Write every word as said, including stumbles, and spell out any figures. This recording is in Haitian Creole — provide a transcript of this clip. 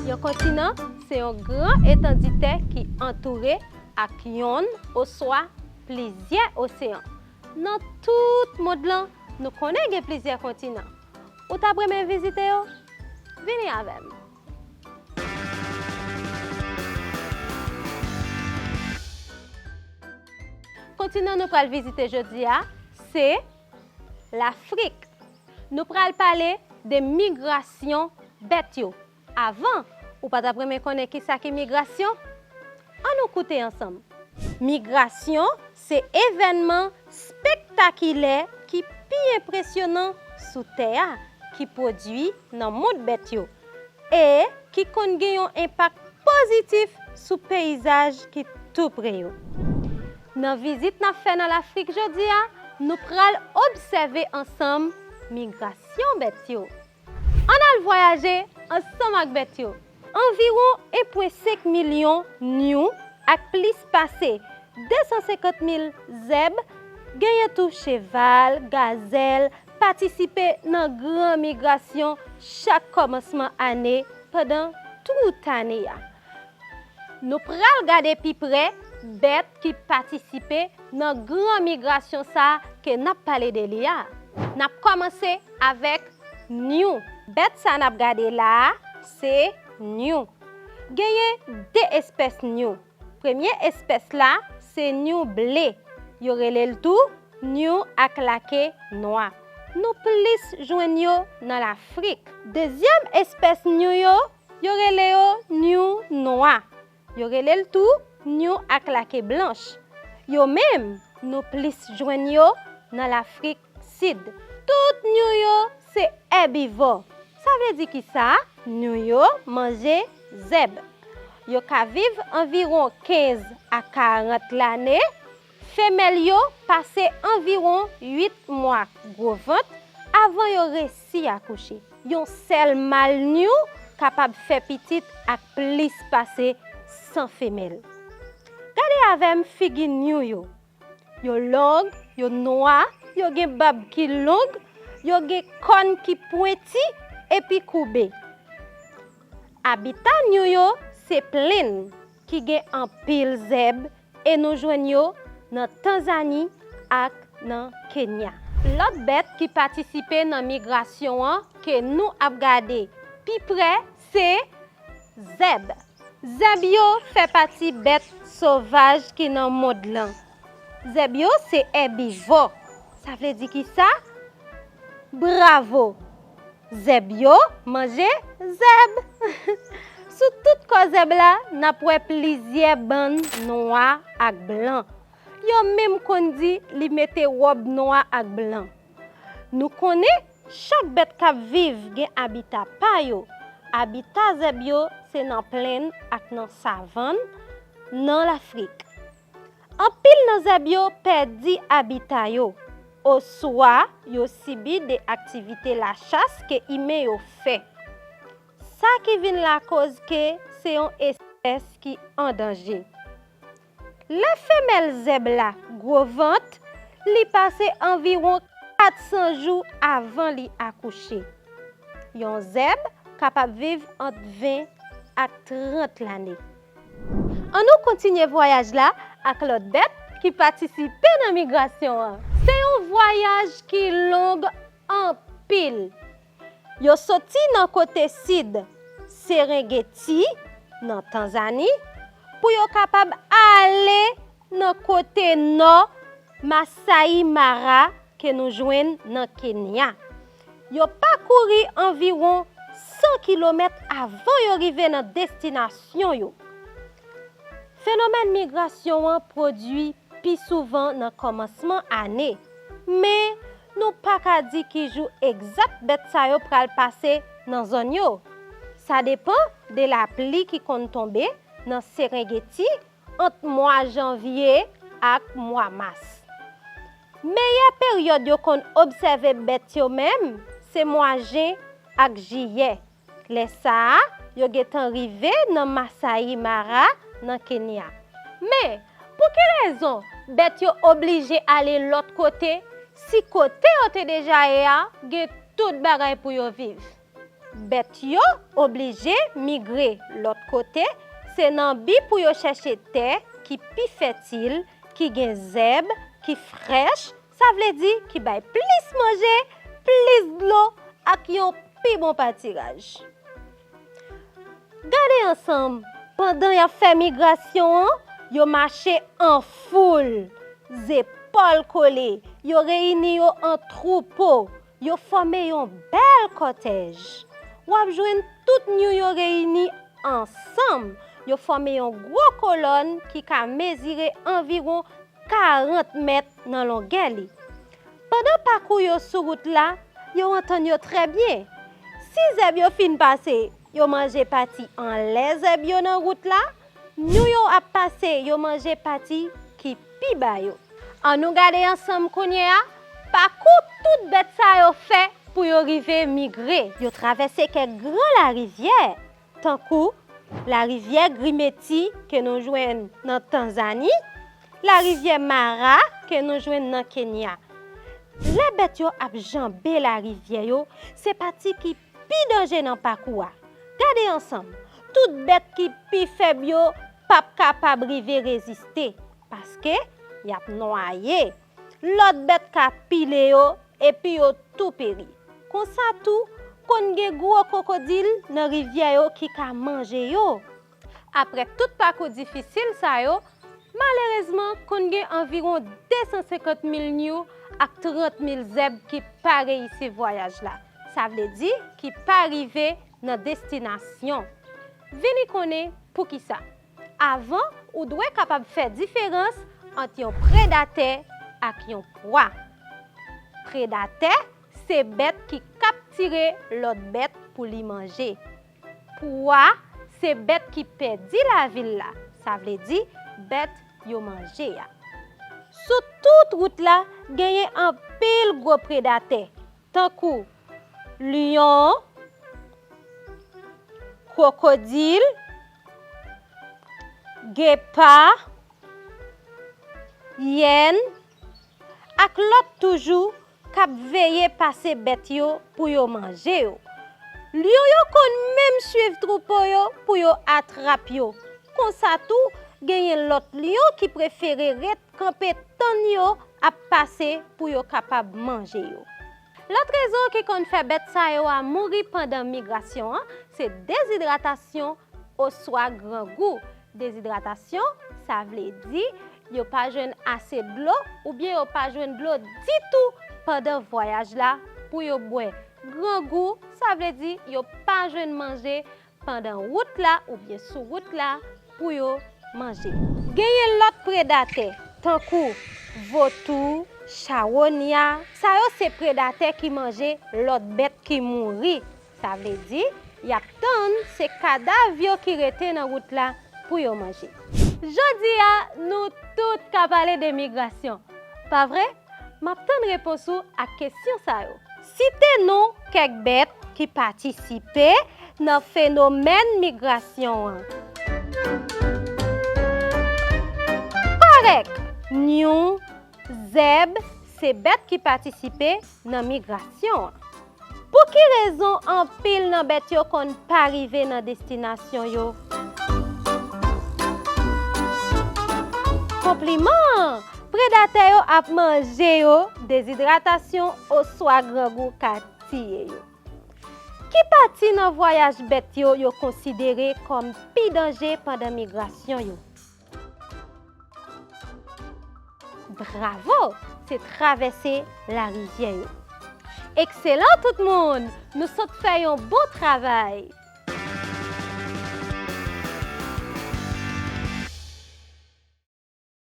Yon kontinan se yon gran etandi tè ki antoure ak yonn oswa plizyè oseyan. Nan tout mond lan, nou konnen gen plizyè kontinan. Ou t ap renmen vizite yo? Vini avè m. Kontinan nou pral vizite jodi a, se Lafrik. Nou pral pale de migrasyon bèt yo. Avan, ou pa t ap renmen konnen kisa ki migrasyon? Ann nou koute ansanm. Migrasyon se evènman spektakilè ki pi enpresyonan sou tè a ki pwodui nan mond bèt yo e ki konn gen yon enpak pozitif sou peyizaj ki tou pre yo. Nan vizit n ap fè nan Lafrik jodi a, nou pral obsève ansanm migrasyon bèt yo. Ann al vwayaje ansanm ak bèt yo. Anviwon en pwen senk milyon nyou ak plis pase de san senkant mil zèb, genyen tou cheval, gazèl, patisipe nan gran migrasyon chak kòmansman ane pandan tout ane a. Nou pral gade pi prè bèt ki patisipe nan gran migrasyon sa a ke n ap pale de li a. N ap kòmanse avèk nyou. Bèt sa n ap gade la a, se nyou. Genyen de espès nyou. Premye espès la, se nyou ble. Yo rele l tou nyou ak lake nwa. Nou plis jwenn yo nan Lafrik. Dezyèm espès nyou yo, yo rele yo nyou nwa. Yo rele l tou nyou ak lake blanch. Yo menm, nou plis jwenn yo nan Lafrik Sid. Tout nyou yo se èbivò. Sa vle di kisa? Nyou yo manje zèb. Yo ka viv anviwon kenz a karant lane. Femèl yo pase anviwon uit mwa gwo vant avan yo resi akouche. Yon sèl mal nyou kapab fè pitit ak plis pase san femèl. Gade avè m figi nyou yo. Yo long, yo nwa, yo gen bab ki long, yo gen kòn ki pwenti epi koube. Abita nyou yo se plenn ki gen anpil zèb e nou jwenn yo nan Tanzani ak nan Kenya. Lòt bèt ki patisipe nan migrasyon an ke nou ap gade pi prè se zèb. Zèb yo fè pati bèt sovaj ki nan mond lan. Zèb yo se èbivò. Sa vle di kisa? Bravo! Zèb yo manje zèb. Sou tout kò zèb la, n ap wè plizyè bann nwa ak blan. Yo menm konn di li mete wòb nwa ak blan. Nou konnen chak bèt k ap viv gen abita pa yo. Abita zèb yo se nan plenn ak nan savann, nan Lafrik. Anpil nan zèb yo pèdi abita yo, oswa yo sibi de aktivite lachas ke imen yo fè. Sa ki vin lakoz ke se yon espès ki an danje. Lè femèl zèb la gwo vant, li pase anviwon kat san jou avan li akouche. Yon zèb kapab viv ant ven ak trant lane. Ann nou kontinye vwayaj la ak lòt bèt ki patisipe nan migrasyon an. Se yon vwayaj ki long anpil. Yo soti nan kote sid Serengeti, nan Tanzani, pou yo kapab ale nan kote nò Masai Mara ke nou jwenn nan Kenya. Yo pakouri anviwon san kilomèt avan yo rive nan destinasyon yo. Fenomèn migrasyon an pwodui pi souvan nan kòmansman ane, men nou pa ka di ki jou egzak bèt sa yo pral pase nan zòn yo. Sa depann de lapli ki konn tonbe nan Serengeti ant mwa janvye ak mwa mas. Meyè peryòd yo konn obsève bèt yo menm se mwa jen ak jiyè. Lè sa a, yo gentan rive nan Masai Mara, nan Kenya. Men, pou ki rezon bèt yo oblije ale lòt kote, si kote yo te deja ye a gen tout bagay pou yo viv? Bèt yo oblije migre lòt kote, se nan bi pou yo chèche tè ki pi fètil, ki gen zèb, ki frèch, sa vle di ki bay plis manje, plis dlo ak yon pi bon patiraj. Gade ansanm, pandan y ap fè migrasyon an, yo mache an foul, zepòl kole, yo reyini yo an twoupo, yo fòme yon bèl kòtèj. W ap jwenn tout nyou yo reyini ansanm, yo fòme yon gwo kolòn ki ka mezire anviwon karant mèt nan longè li. Pandan pakou yo sou wout la, yo antann yo trè byen. Si zèb yo fin pase, yo manje pati anlè zèb yo nan wout la, nyou yo ap pase, yo manje pati ki pi ba yo. Ann nou gade ansanm kounye a pakou tout bèt sa yo fè pou yo rive migre. Yo travèse kèk gran larivyè, tankou larivyè Grimeti ke nou jwenn nan Tanzani, larivyè Mara ke nou jwenn nan Kenya. Lè bèt yo ap janbe larivyè yo, se pati ki pi danje nan pakou a. Gade ansanm, tout bèt ki pi fèb yo p ap kapab rive reziste, paske y ap nwaye. Lòt bèt ka pile yo, epi yo tou peri. Konsa tou, konn gen gwo kwokodil nan rivyè yo ki ka manje yo. Apre tout pakou difisil sa yo, malerezman, konn gen anviwon de san senkant mil nyou ak trant mil zèb ki pa reyisi vwayaj la. Sa vle di ki pa rive nan destinasyon. Vini konnen poukisa. Avan, ou dwe kapab fè diferans ant yon predatè ak yon pwa. Predatè se bèt ki kaptire lòt bèt pou li manje. Pwa se bèt ki pèdi lavi l la, sa vle di bèt yo manje a. Sou tout wout la, genyen anpil gwo predatè, tankou lyon, kwokodil, gepa, yèn, ak lòt toujou k ap veye pase bèt yo pou yo manje yo. Lyon yo konn menm swiv twoupo yo pou yo atrap yo. Konsa tou, genyen lòt lyon ki prefere ret kanpe tann yo ap pase pou yo kapab manje yo. Lòt rezon ki konn fè bèt sa yo a mouri pandan migrasyon an, se dezidratasyon oswa grangou. Dezidratasyon, sa vle di yo pa jwenn ase dlo oubyen yo pa jwenn dlo ditou pandan vwayaj la pou yo bwè. Grangou, sa vle di yo pa jwenn manje pandan wout la oubyen sou wout la pou yo manje. Genyen lòt predatè, tankou votou, chawonya. Sa yo se predatè ki manje lòt bèt ki mouri. Sa vle di, y ap tann se kadav yo ki rete nan wout la pou yo manje. Jodi a, nou tout ka pale de migrasyon, pa vre? M ap tann repons ou ak kesyon sa yo. Site non kèk bèt ki patisipe nan fenomèn migrasyon an. Kòrèk! Nyou, zèb, se bèt ki patisipe nan migrasyon an. Pou ki rezon anpil nan bèt yo konn pa rive nan destinasyon yo? Konpliman! Predatè yo ap manje yo, dezidratasyon oswa grangou ka tiye yo. Ki pati nan vwayaj bèt yo yo konsidere kòm pi danje pandan migrasyon yo? Bravo! Se travèse larivyè yo. Ekselan tout moun! Nou sot fè yon bon travay!